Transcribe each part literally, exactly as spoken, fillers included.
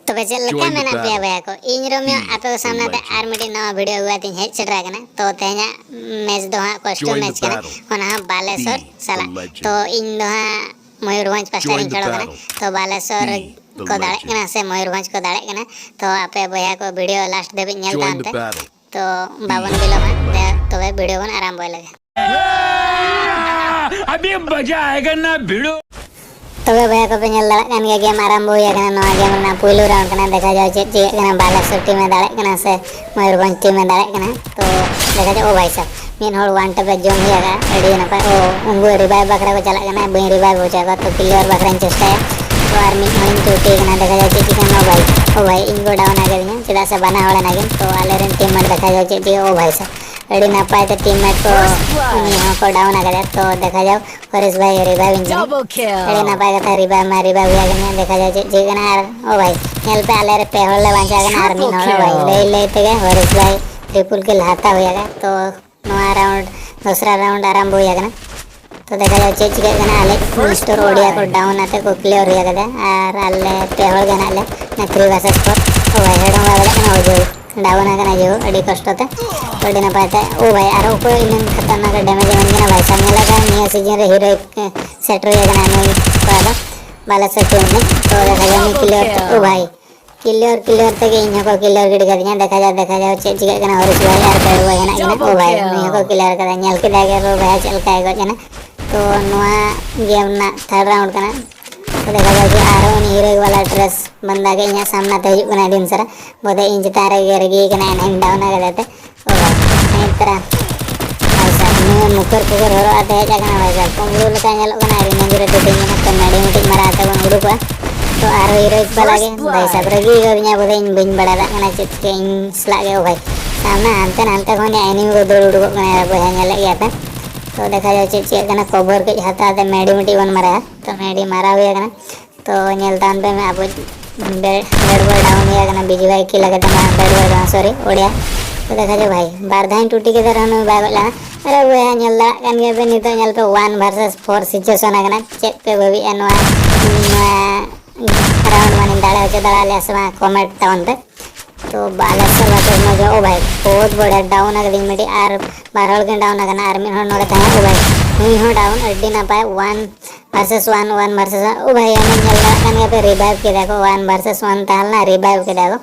ᱛᱚᱵᱮ ᱪᱮᱫ ᱞᱮᱠᱟ ᱢᱮᱱᱟᱜ ᱯᱮᱭᱟ ᱵᱚᱭᱦᱟ ᱠᱚ? ᱤᱧ ᱨᱳᱢᱤᱭᱳ ᱟᱯᱮ ᱠᱚ ᱥᱟᱢᱱᱟ ᱛᱮ ᱟᱨ ᱢᱤᱫᱴᱤᱡ ᱱᱟᱣᱟ ᱵᱷᱤᱰᱤᱭᱳ ᱟᱹᱜᱩ ᱠᱟᱛᱮᱧ ᱦᱮᱡ ᱥᱮᱴᱮᱨ ᱟᱠᱟᱱᱟ᱾ ᱛᱚ ᱛᱮᱦᱮᱧᱟᱜ ᱢᱮᱪ ᱫᱚ ᱦᱟᱸᱜ ᱠᱚᱥᱴᱚ ᱢᱮᱪ ᱠᱟᱱᱟ, ᱚᱱᱟ ᱦᱚᱸ ᱵᱟᱞᱮᱥᱚᱨ ᱥᱟᱞᱟᱜ᱾ ᱛᱚ ᱤᱧ ᱫᱚ ᱦᱟᱸᱜ ᱢᱚᱭᱩᱨᱵᱷᱚᱸᱡᱽ ᱯᱟᱥᱴᱟ ᱨᱤᱧ ᱯᱷᱮᱰᱚᱜ ᱠᱟᱱᱟ᱾ ᱛᱚ ᱵᱟᱞᱮᱥᱚᱨ ᱠᱚ ᱫᱟᱲᱮᱜ ᱠᱟᱱᱟ ᱥᱮ ᱢᱚᱭᱩᱨᱵᱷᱚᱸᱡᱽ ᱠᱚ ᱫᱟᱲᱮᱜ ᱠᱟᱱᱟ? ᱛᱚ ᱟᱯᱮ ᱵᱚᱭᱦᱟ ᱠᱚ ᱵᱷᱤᱰᱤᱭᱳ ᱞᱟᱥᱴ ᱫᱷᱟᱹᱵᱤᱡ ᱧᱮᱞ ᱛᱟᱵᱚᱱ ᱯᱮ᱾ ᱛᱚ ᱵᱟᱵᱚᱱ ᱵᱤᱞᱚᱢᱟ, ᱫᱮ ᱛᱚᱵᱮ ᱵᱷᱤᱰᱤᱭᱳ ᱵᱚᱱ ᱟᱨᱟᱢᱵᱚᱭ ᱞᱮᱜᱮ᱾ ᱟᱵᱷᱤ ᱢᱟᱡᱟ ᱟᱭᱮᱜᱟ ᱱᱟ ᱵᱷᱤᱲᱳ᱾ ᱛᱚᱵᱮ ᱵᱚᱭᱦᱟ ᱠᱚᱯᱮ ᱧᱮᱞ ᱫᱟᱲᱮᱭᱟᱜ ᱠᱟᱱ ᱜᱮᱭᱟ, ᱜᱮᱢ ᱟᱨᱟᱢᱵᱚ ᱦᱩᱭ ᱟᱠᱟᱱᱟ᱾ ᱱᱚᱣᱟ ᱜᱮᱢ ᱨᱮᱱᱟᱜ ᱯᱩᱭᱞᱩ ᱨᱟᱣᱩᱱᱰ ᱠᱟᱱᱟ᱾ ᱫᱮᱠᱷᱟ ᱡᱟᱣ ᱪᱮᱫ ᱪᱤᱠᱟᱹᱜ ᱠᱟᱱᱟ, ᱵᱟᱞᱮᱥᱚᱨ ᱴᱤᱢ ᱮ ᱫᱟᱲᱮᱜ ᱠᱟᱱᱟ ᱥᱮ ᱢᱚᱭᱩᱨᱵᱷᱚᱸᱡᱽ ᱴᱤᱢ ᱮ ᱫᱟᱲᱮᱜ ᱠᱟᱱᱟ᱾ ᱛᱚ ᱫᱮᱠᱷᱟ ᱡᱟᱣ᱾ ᱳ ᱵᱷᱟᱭ ᱥᱟᱵ, ᱢᱤᱫ ᱦᱚᱲ ᱚᱣᱟᱱ ᱴᱮᱯ ᱮ ᱡᱚᱢ ᱦᱩᱭ ᱟᱠᱟᱫᱼᱟ, ᱟᱹᱰᱤ ᱱᱟᱯᱟᱭ᱾ ᱳ, ᱩᱱᱠᱩ ᱨᱤᱵᱟᱭᱤᱵᱷ ᱵᱟᱠᱷᱨᱟ ᱠᱚ ᱪᱟᱞᱟᱜ ᱠᱟᱱᱟ, ᱵᱟᱹᱧ ᱨᱤᱵᱟᱭᱤᱵᱷ ᱦᱚᱪᱚ ᱠᱚᱣᱟ᱾ ᱛᱚ ᱠᱤᱞᱤᱭᱟᱨ ᱵᱟᱠᱷᱨᱟᱧ ᱪᱮᱥᱴᱟᱭᱟ᱾ ᱛᱚ ᱟᱨ ᱢᱤᱫ ᱦᱚᱲᱤᱧ ᱪᱩᱴᱤ ᱠᱟᱱᱟ, ᱫᱮᱠᱷᱟ ᱡᱟᱣ ᱪᱮᱫ ᱪᱤᱠᱟᱹᱜ ᱠᱟᱱᱟ᱾ ᱳ ᱵᱷᱟᱭ, ᱳ ᱵᱷᱟᱭ, ᱤᱧ ᱠᱚ ᱰᱟᱣᱩᱱ ᱟᱠᱟᱫᱤᱧᱟ, ᱪᱮᱫᱟᱜ ᱥᱮ ᱵᱟᱱᱟ ᱦᱚᱲ ᱮᱱᱟ ᱜᱮᱢ᱾ ᱛᱚ ᱟᱞᱮᱨᱮᱱ ᱴᱤᱢ ᱢᱮᱴ ᱫᱮᱠᱷᱟ ᱡᱟᱣ ᱪᱮᱫ ᱪᱤᱠᱟᱹᱜᱼᱟ᱾ ᱳ ᱵᱷᱟᱭ ᱥᱟᱵ, ᱟᱹᱰᱤ ᱱᱟᱯᱟᱭ ᱛᱮ ᱴᱤᱢ ᱢᱮᱴ ᱠᱚ ᱩᱱᱤ ᱦᱚᱸᱠᱚ ᱰᱟᱣᱩᱱ ᱟᱠᱟᱫᱟ᱾ ᱛᱚ ᱫᱮᱠᱷᱟ ᱡᱟᱣ, ᱦᱚᱨᱮᱥ ᱵᱷᱟᱭ ᱨᱤᱵᱟᱭᱤᱵᱷ ᱤᱧ ᱠᱟᱱᱟ᱾ ᱟᱹᱰᱤ ᱱᱟᱯᱟᱭ ᱠᱟᱛᱷᱟ, ᱨᱤᱵᱟᱭᱤᱵᱷ ᱢᱟ ᱨᱤᱵᱟᱭᱤᱵᱷ ᱦᱩᱭ ᱟᱠᱟᱱᱟ᱾ ᱫᱮᱠᱷᱟ ᱡᱟᱣ ᱪᱮᱫ ᱪᱤᱠᱟᱹᱜ ᱠᱟᱱᱟ᱾ ᱟᱨ ᱳ ᱵᱷᱟᱭ, ᱧᱮᱞ ᱯᱮ, ᱟᱞᱮ ᱨᱮ ᱯᱮ ᱦᱚᱲ ᱞᱮ ᱵᱟᱧᱪᱟᱣ ᱠᱟᱱᱟ ᱟᱨ ᱢᱤᱫ ᱦᱚᱲ ᱳ ᱵᱷᱟᱭ ᱞᱟᱹᱭ ᱞᱟᱹᱭ ᱛᱮᱜᱮ ᱦᱚᱨᱮᱥ ᱵᱷᱟᱭ ᱴᱨᱤᱯᱩᱞ ᱠᱤᱞ ᱦᱟᱛᱟᱣ ᱦᱩᱭ ᱟᱠᱟᱱᱟ᱾ ᱛᱚ ᱱᱚᱣᱟ ᱨᱟᱣᱩᱱᱰ, ᱫᱚᱥᱨᱟ ᱨᱟᱣᱩᱱᱰ ᱟᱨᱟᱢᱵᱚ ᱦᱩᱭ ᱟᱠᱟᱱᱟ᱾ ᱛᱚ ᱫᱮᱠᱷᱟ ᱡᱟᱣ ᱪᱮᱫ ᱪᱤᱠᱟᱹᱜ ᱠᱟᱱᱟ᱾ ᱟᱞᱮ ᱢᱤᱥᱴᱟᱨ ᱳᱰᱤᱭᱟ ᱠᱚ ᱰᱟᱣᱩᱱ ᱟᱛᱮ ᱠᱚ ᱠᱞᱤᱭᱟᱨ ᱦᱩᱭ ᱟᱠᱟᱫᱟ ᱟᱨ ᱟᱞᱮ ᱯᱮ ᱦᱚᱲ ᱜᱮ ᱦᱮᱱᱟᱜ ᱞᱮ᱾ Three versus four. ᱳ ᱵᱷᱟᱭ, ᱦᱮᱰ ᱦᱚᱸ ᱵᱟᱭ ᱵᱟᱡᱟᱜ ᱠᱟᱱᱟ᱾ ᱳ ᱡᱳ, ᱰᱟᱣᱩᱱ ᱟᱠᱟᱱᱟ ᱡᱳ ᱟᱹᱰᱤ ᱠᱚᱥᱴᱚ ᱛᱮ᱾ ᱛᱚ ᱟᱹᱰᱤ ᱱᱟᱯᱟᱭ ᱛᱮ, ᱳ ᱵᱷᱟᱭ, ᱟᱨ ᱚᱠᱚᱭ ᱤᱱᱟᱹᱝ ᱠᱷᱟᱛᱟᱨᱱᱟᱠ ᱰᱮᱢᱮᱡᱽ ᱮᱢᱟᱹᱧ ᱠᱟᱱᱟ ᱵᱷᱟᱭ ᱥᱟᱵ᱾ ᱧᱮᱞ ᱟᱠᱟᱫ ᱱᱤᱭᱟᱹ ᱥᱤᱡᱤᱱ ᱨᱮ ᱦᱤᱨᱳ ᱥᱮᱴᱮᱨ ᱦᱩᱭ ᱟᱠᱟᱱᱟ ᱱᱩᱭ ᱠᱚᱲᱟ ᱫᱚ᱾ ᱵᱟᱞᱮ ᱥᱮᱴᱮᱨ ᱞᱮᱱᱟ᱾ ᱛᱚ ᱫᱮᱠᱷᱟ ᱡᱟᱣ ᱩᱱᱤ ᱠᱞᱤᱭᱟᱨ ᱛᱮ, ᱳ ᱵᱷᱟᱭ, ᱠᱞᱤᱭᱟᱨ ᱠᱞᱤᱭᱟᱨ ᱛᱮᱜᱮ ᱤᱧ ᱦᱚᱸᱠᱚ ᱠᱞᱤᱭᱟᱨ ᱜᱤᱰᱤ ᱠᱟᱫᱤᱧᱟ᱾ ᱫᱮᱠᱷᱟ ᱡᱟᱣ, ᱫᱮᱠᱷᱟ ᱡᱟᱣ ᱪᱮᱫ ᱪᱤᱠᱟᱹᱜ ᱠᱟᱱᱟ᱾ ᱦᱚᱨᱤᱥ ᱵᱷᱟᱭ ᱟᱨ ᱵᱮᱰ ᱵᱚᱭ ᱦᱮᱱᱟᱜ ᱠᱤᱱᱟ᱾ ᱳ ᱵᱷᱟᱭ, ᱱᱩᱭ ᱦᱚᱸᱠᱚ ᱠᱞᱤᱭᱟᱨ ᱠᱟᱫᱟ᱾ ᱧᱮᱞ ᱠᱮᱫᱟ ᱜᱮ ᱵᱚᱭᱦᱟ ᱪᱮᱫ ᱞᱮᱠᱟᱭ ᱜᱚᱡ ᱮᱱᱟ᱾ ᱛᱚ ᱱᱚᱣᱟ ᱜᱮᱢ ᱨᱮᱱᱟᱜ ᱛᱷᱟᱨᱰ ᱨᱟᱣᱩᱱᱰ ᱠᱟᱱᱟ᱾ ᱛᱚ ᱫᱮᱠᱷᱟ ᱡᱟᱣ ᱡᱮ ᱟᱨᱦᱚᱸ ᱩᱱᱤ ᱦᱤᱨᱳ ᱵᱟᱞᱟ ᱰᱨᱮᱥ ᱵᱟᱸᱫᱟ ᱜᱮ ᱤᱧᱟᱹᱜ ᱥᱟᱢᱱᱟ ᱛᱮ ᱦᱤᱡᱩᱜ ᱠᱟᱱᱟ ᱟᱹᱰᱤ ᱩᱥᱟᱹᱨᱟ᱾ ᱵᱚᱫᱮ ᱤᱧ ᱪᱮᱛᱟᱱ ᱨᱮ ᱜᱮ ᱨᱟᱹᱜᱤ ᱠᱟᱱᱟ, ᱮᱱᱦᱚᱸᱧ ᱰᱟᱣᱩᱱ ᱟᱠᱟᱫᱟ ᱛᱮ᱾ ᱳ ᱵᱷᱟᱭ, ᱱᱤᱛ ᱛᱟᱨᱟ ᱵᱷᱟᱭ ᱥᱟᱵ, ᱱᱩᱭ ᱢᱩᱠᱟᱹᱨ ᱯᱩᱠᱟᱹᱨ ᱦᱚᱨᱚᱜ ᱟᱛᱮ ᱦᱮᱡ ᱟᱠᱟᱱᱟ ᱵᱷᱟᱭ ᱥᱟᱵ᱾ ᱠᱩᱢᱵᱽᱲᱩ ᱞᱮᱠᱟ ᱧᱮᱞᱚᱜ ᱠᱟᱱᱟ, ᱟᱹᱰᱤ ᱱᱟᱹᱜᱤᱨ ᱟᱹᱰᱤ ᱰᱤᱝ ᱢᱮᱱᱟᱜ ᱛᱮ ᱢᱮᱰᱤ ᱢᱤᱫᱴᱤᱡ ᱢᱟᱨᱟᱣ ᱟᱛᱮ ᱵᱚᱱ ᱩᱰᱩᱠᱚᱜᱼᱟ᱾ ᱛᱚ ᱟᱨᱦᱚᱸ ᱦᱤᱨᱳ ᱵᱟᱞᱟ ᱜᱮ ᱵᱷᱟᱭ ᱥᱟᱵ ᱨᱟᱹᱜᱤ ᱠᱟᱫᱤᱧᱟ ᱵᱚᱞᱮ, ᱤᱧ ᱵᱟᱹᱧ ᱵᱟᱲᱟᱭ ᱫᱟᱲᱮᱭᱟᱜ ᱠᱟᱱᱟ ᱪᱮᱫ ᱪᱤᱠᱟᱹ ᱤᱧ ᱥᱟᱞᱟᱜ ᱜᱮ᱾ ᱳ ᱵᱷᱟᱭ, ᱥᱟᱢᱱᱟ ᱦᱟᱱᱛᱮ ᱱᱟᱱᱛᱮ ᱠᱷᱚᱱ ᱜᱮ ᱮᱱᱤᱢᱤ ᱠᱚ ᱫᱟᱹᱲ ᱩᱰᱩᱠᱚᱜ ᱠᱟᱱᱟ ᱵᱚᱭᱦᱟ, ᱧᱮᱞᱮᱫ ᱜᱮᱭᱟ ᱯᱮ᱾ ᱛᱚ ᱫᱮᱠᱷᱟ ᱡᱟᱣ ᱪᱮᱫ ᱪᱤᱠᱟᱹᱜ ᱠᱟᱱᱟ᱾ ᱠᱚᱵᱷᱚᱨ ᱠᱟᱹᱡ ᱦᱟᱛᱟᱣ ᱛᱮ ᱢᱮᱰᱤ ᱢᱤᱫᱴᱤᱡ ᱵᱚᱱ ᱢᱟᱨᱟᱣᱟ᱾ ᱛᱚ ᱢᱮᱰᱤ ᱢᱟᱨᱟᱣ ᱦᱩᱭ ᱟᱠᱟᱱᱟ᱾ ᱛᱚ ᱧᱮᱞ ᱛᱟᱵᱚᱱ ᱯᱮ ᱢᱮ, ᱟᱵᱚ ᱵᱮ-, ᱵᱮᱰ ᱵᱚᱭ ᱰᱟᱣᱩᱱ ᱦᱩᱭ ᱟᱠᱟᱱᱟ, ᱵᱤᱡᱩ ᱵᱷᱟᱭ ᱠᱤᱞ ᱟᱠᱟᱫᱟ, ᱢᱟ ᱵᱮᱰ ᱵᱚᱭ ᱰᱟᱣᱩᱱ, ᱥᱚᱨᱤ, ᱳᱰᱤᱭᱟ᱾ ᱛᱚ ᱫᱮᱠᱷᱟ ᱡᱟᱣ ᱵᱷᱟᱭ, ᱵᱟᱨ ᱫᱷᱟᱣ ᱤᱧ ᱴᱩᱴᱤ ᱠᱮᱫᱮ ᱨᱮᱦᱚᱸ ᱱᱩᱭ ᱵᱟᱭ ᱜᱚᱡ ᱞᱮᱱᱟ᱾ ᱟᱨᱮ ᱵᱚᱭᱦᱟ, ᱧᱮᱞ ᱫᱟᱲᱮᱭᱟᱜ ᱠᱟᱱ ᱜᱮᱭᱟ ᱯᱮ, ᱱᱤᱛᱚᱜ ᱧᱮᱞ ᱯᱮ, ᱚᱣᱟᱱ ᱵᱷᱟᱨᱥᱮᱥ ᱯᱷᱳᱨ ᱥᱤᱪᱩᱭᱮᱥᱚᱱ ᱟᱠᱟᱱᱟ᱾ ᱪᱮᱫ ᱯᱮ ᱵᱷᱟᱹᱵᱤᱭᱮᱫᱼᱟ ᱱᱚᱣᱟ, ᱱᱚᱣᱟ ᱨᱟᱣᱩᱱᱰ ᱢᱟᱱᱮ ᱫᱟᱲᱮ ᱪᱮᱫ ᱫᱟᱲᱮᱭᱟᱜ ᱞᱮᱭᱟ ᱥᱮ ᱵᱟᱝ ᱠᱚᱢᱮᱱᱴ ᱛᱟᱵᱚᱱ ᱯᱮ᱾ ᱛᱚ ᱵᱟᱞᱮᱥᱚᱨ ᱵᱷᱟᱨᱥᱮᱥ ᱢᱚᱡᱚ, ᱳ ᱵᱷᱟᱭ ᱵᱚᱦᱩᱛ ᱵᱚᱲᱤᱭᱟ, ᱰᱟᱣᱩᱱ ᱟᱠᱟᱫᱤᱧ ᱢᱤᱫᱴᱤᱡ ᱟᱨ ᱵᱟᱨ ᱦᱚᱲ ᱜᱮ ᱰᱟᱣᱩᱱ ᱟᱠᱟᱱᱟ ᱟᱨ ᱢᱤᱫ ᱦᱚᱲ ᱱᱚᱰᱮ ᱛᱟᱦᱮᱸ, ᱳ ᱵᱷᱟᱭ ᱱᱩᱭ ᱦᱚᱸ ᱰᱟᱣᱩᱱ᱾ ᱟᱹᱰᱤ ᱱᱟᱯᱟᱭ, one versus one, one versus one. ᱳ ᱵᱷᱟᱭ ᱚᱱᱮ ᱧᱮᱞ ᱫᱟᱲᱮᱭᱟᱜ ᱠᱟᱱ ᱜᱮᱭᱟ ᱯᱮ, ᱨᱤᱵᱷᱟᱭᱤᱵᱷ ᱠᱮᱫᱟ ᱠᱚ, ᱳᱣᱟᱱ ᱵᱷᱟᱨᱥᱮᱥ ᱳᱣᱟᱱ ᱛᱟᱦᱮᱸ ᱞᱮᱱᱟ, ᱨᱤᱵᱷᱟᱭᱤᱵᱷ ᱠᱮᱫᱟ ᱠᱚ᱾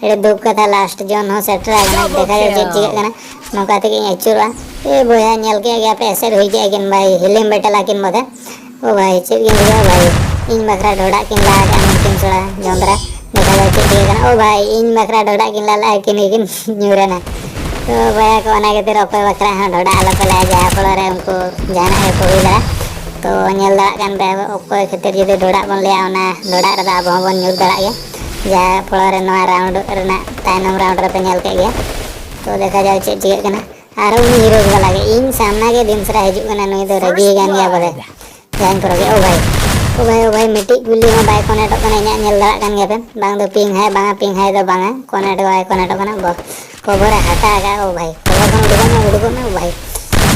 ᱟᱹᱰᱤ ᱫᱩᱠ ᱠᱟᱛᱷᱟ, ᱞᱟᱥᱴ ᱡᱳᱱ ᱦᱚᱸ ᱥᱮᱴᱮᱨ ᱟᱠᱟᱱᱟ᱾ ᱫᱮᱠᱷᱟ ᱡᱟᱠ ᱪᱮᱫ ᱪᱤᱠᱟᱹᱜ ᱠᱟᱱᱟ᱾ ᱱᱚᱝᱠᱟ ᱛᱮᱜᱮ ᱤᱧ ᱟᱹᱪᱩᱨᱚᱜᱼᱟ᱾ ᱮ ᱵᱚᱭᱦᱟ, ᱧᱮᱞ ᱠᱮᱫ ᱜᱮᱭᱟ ᱯᱮ, ᱮᱥᱮᱫ ᱦᱩᱭ ᱠᱮᱫᱼᱟ ᱠᱤᱱ ᱵᱷᱟᱭ, ᱦᱤᱞᱤᱢ ᱵᱮᱴᱮᱞ ᱟᱹᱠᱤᱱ ᱢᱚᱫᱷᱮ᱾ ᱳ ᱵᱷᱟᱭ, ᱪᱮᱫ ᱜᱮᱢ ᱵᱩᱡᱷᱟᱹᱣᱟ ᱵᱷᱟᱭ? ᱤᱧ ᱵᱟᱠᱷᱨᱟ ᱰᱷᱚᱰᱟᱜ ᱠᱤᱱ ᱞᱟ ᱠᱟᱜᱼᱟ ᱱᱩᱠᱤᱱ ᱪᱷᱚᱲᱟ ᱡᱚᱸᱫᱽᱨᱟ᱾ ᱫᱮᱠᱷᱟ ᱡᱟᱠ ᱪᱮᱫ ᱪᱤᱠᱟᱹᱜ ᱠᱟᱱᱟ᱾ ᱳ ᱵᱷᱟᱭ, ᱤᱧ ᱵᱟᱠᱷᱨᱟ ᱰᱷᱚᱰᱟᱜ ᱠᱤᱱ ᱞᱟ ᱞᱮᱜᱼᱟ, ᱠᱤᱱ ᱜᱮᱠᱤᱱ ᱧᱩᱨ ᱮᱱᱟ᱾ ᱛᱚ ᱵᱚᱭᱦᱟ ᱠᱚ, ᱚᱱᱟ ᱠᱷᱟᱹᱛᱤᱨ ᱚᱠᱚᱭ ᱵᱟᱠᱷᱨᱟ ᱦᱚᱸ ᱰᱷᱚᱰᱟᱜ ᱟᱞᱚ ᱯᱮ ᱞᱟᱭᱟ, ᱡᱟᱦᱟᱸ ᱯᱚᱲᱟ ᱨᱮ ᱩᱱᱠᱩ ᱡᱟᱦᱟᱱᱟᱜ ᱜᱮᱠᱚ ᱦᱩᱭ ᱫᱟᱲᱮᱭᱟᱜᱼᱟ᱾ ᱛᱚ ᱧᱮᱞ ᱫᱟᱲᱮᱭᱟᱜ ᱠᱟᱱ ᱯᱮ, ᱚᱠᱚᱭ ᱠᱷᱟᱹᱛᱤᱨ ᱡᱩᱫᱤ ᱰᱷᱚᱰᱟᱜ ᱵᱚᱱ ᱞᱟᱹᱭᱟ, ᱚᱱᱟ ᱰᱷᱚᱰᱟᱜ ᱨᱮᱫᱚ ᱟᱵᱚ ᱦᱚᱸᱵᱚᱱ ᱧᱩᱨ ᱫᱟᱲᱮᱭᱟᱜ ᱜᱮᱭᱟ᱾ ᱡᱟᱦᱟᱸ ᱯᱚᱲᱟ ᱨᱮ ᱱᱚᱣᱟ ᱨᱟᱣᱩᱱᱰ ᱨᱮᱱᱟᱜ ᱛᱟᱭᱱᱚᱢ ᱨᱟᱣᱩᱱᱰ ᱨᱮᱯᱮ ᱧᱮᱞ ᱠᱮᱫ ᱜᱮᱭᱟ᱾ ᱛᱚ ᱫᱮᱠᱷᱟ ᱡᱟᱠ ᱪᱮᱫ ᱪᱤᱠᱟᱹᱜ ᱠᱟᱱᱟ᱾ ᱟᱨ ᱩᱱᱤ ᱦᱤᱨᱳ ᱵᱟᱞᱟ ᱜᱮ ᱤᱧ ᱥᱟᱢᱱᱟ ᱜᱮ ᱫᱤᱱ ᱥᱟᱨᱟ ᱦᱤᱡᱩᱜ ᱠᱟᱱᱟ, ᱱᱩᱭ ᱫᱚ ᱨᱟᱹᱜᱤ ᱟᱠᱟᱱ ᱜᱮᱭᱟ ᱵᱚᱞᱮ᱾ ᱡᱟᱦᱟᱸᱧ ᱯᱚᱨᱚᱜᱮ, ᱳ ᱵᱷᱟᱭ, ᱳ ᱵᱷᱟᱭ, ᱳ ᱵᱷᱟᱭ, ᱢᱤᱫᱴᱤᱡ ᱜᱩᱞᱤ ᱦᱚᱸ ᱵᱟᱭ ᱠᱚᱱᱮᱠᱴᱚᱜ ᱠᱟᱱᱟ, ᱤᱧᱟᱹᱜ ᱧᱮᱞ ᱫᱟᱲᱮᱭᱟᱜ ᱠᱟᱱ ᱜᱮᱭᱟ ᱯᱮ᱾ ᱵᱟᱝ ᱫᱚ ᱯᱤᱝ ᱦᱟᱭ, ᱵᱟᱝᱟ ᱯᱤᱝ ᱦᱟᱭ ᱫᱚ ᱵᱟᱝᱟ, ᱠᱚᱱᱮᱠᱴ ᱵᱟᱭ ᱠᱚᱱᱮᱠᱴᱚᱜ ᱠᱟᱱᱟ᱾ ᱵᱚ-, ᱠᱚᱵᱷᱚᱨᱮ ᱦᱟᱛᱟᱣ ᱟᱠᱟᱫ, ᱳ ᱵᱷᱟᱭ, ᱠᱚᱵᱷᱚᱨ ᱠᱷᱚᱱ ᱩᱰᱩᱠᱚᱜ ᱢᱮ, ᱩᱰᱩᱠᱚᱜ ᱢᱮ, ᱳ ᱵᱷᱟᱭ᱾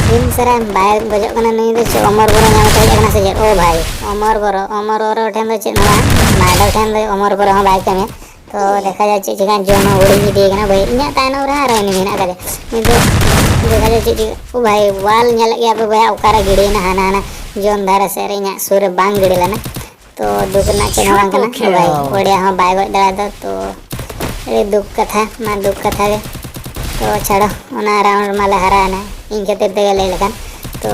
ᱛᱤᱱ ᱥᱟᱨᱟ ᱵᱟᱭ ᱜᱚᱡᱚᱜ ᱠᱟᱱᱟ ᱱᱩᱭ ᱫᱚ, ᱪᱮᱫ ᱚᱢᱚᱨ ᱵᱚᱨᱚ ᱧᱟᱢ ᱠᱟᱛᱮ ᱦᱮᱡ ᱟᱠᱟᱱᱟ ᱥᱮ ᱪᱮᱫ? ᱳ ᱵᱷᱟᱭ, ᱚᱢᱚᱨ ᱵᱚᱨᱚ, ᱚᱢᱚᱨ ᱵᱚᱨᱚ ᱴᱷᱮᱱ ᱫᱚ ᱪᱮᱫ ᱦᱚᱸ ᱵᱟᱝ, ᱢᱟᱰᱚ ᱴᱷᱮᱱ ᱫᱚ ᱚᱢᱚᱨ ᱵᱚᱨᱚ ᱦᱚᱸ ᱵᱟᱭ ᱠᱟᱹᱢᱤᱭᱟ᱾ ᱛᱚ ᱫᱮᱠᱷᱟ ᱡᱟᱠ ᱪᱮᱫ ᱪᱤᱠᱟᱹᱜ ᱠᱟᱱᱟ, ᱡᱚᱱ ᱦᱚᱸ ᱦᱩᱰᱤᱧ ᱤᱫᱤᱭ ᱠᱟᱱᱟ᱾ ᱵᱷᱟᱭ, ᱤᱧᱟᱹᱜ ᱛᱟᱭᱱᱚᱢ ᱨᱮ ᱟᱨᱚ ᱮᱱᱤᱢᱤ ᱦᱮᱱᱟᱜ ᱟᱠᱟᱫᱮ᱾ ᱱᱤᱛᱚᱜ ᱫᱮᱠᱷᱟ ᱡᱟᱠ ᱪᱮᱫ ᱪᱤᱠᱟᱹᱜ, ᱳ ᱵᱷᱟᱭ, ᱣᱟᱞ ᱧᱮᱞᱮᱫ ᱜᱮᱭᱟ ᱯᱮ ᱵᱚᱭᱦᱟ, ᱚᱠᱟᱨᱮ ᱜᱤᱰᱤᱭᱮᱱᱟ, ᱦᱟᱱᱟ ᱦᱟᱱᱟ ᱡᱚᱱ ᱫᱷᱟᱨᱮ ᱥᱮᱫ ᱨᱮ, ᱤᱧᱟᱹᱜ ᱥᱩᱨ ᱨᱮ ᱵᱟᱝ ᱜᱤᱰᱤ ᱞᱮᱱᱟ᱾ ᱛᱚ ᱫᱩᱠ ᱨᱮᱱᱟᱜ ᱪᱮᱫ ᱦᱚᱸ ᱵᱟᱝ ᱠᱟᱱᱟ᱾ ᱳ ᱵᱷᱟᱭ, ᱚᱲᱮ ᱦᱚᱸ ᱵᱟᱭ ᱜᱚᱡ ᱫᱟᱲᱮᱭᱟᱫᱟ᱾ ᱛᱚ ᱟᱹᱰᱤ ᱫᱩᱠ ᱠᱟᱛᱷᱟ ᱢᱟ, ᱫᱩᱠ ᱠᱟᱛᱷᱟ ᱜᱮ᱾ ᱛᱚ ᱪᱷᱟᱲᱚ, ᱚᱱᱟ ᱨᱟᱣᱩᱱᱰ ᱢᱟᱞᱮ ᱦᱟᱨᱟᱣᱮᱱᱟ, ᱤᱧ ᱠᱷᱟᱹᱛᱤᱨ ᱛᱮᱜᱮ ᱞᱟᱹᱭ ᱞᱮᱠᱷᱟᱱ᱾ ᱛᱚ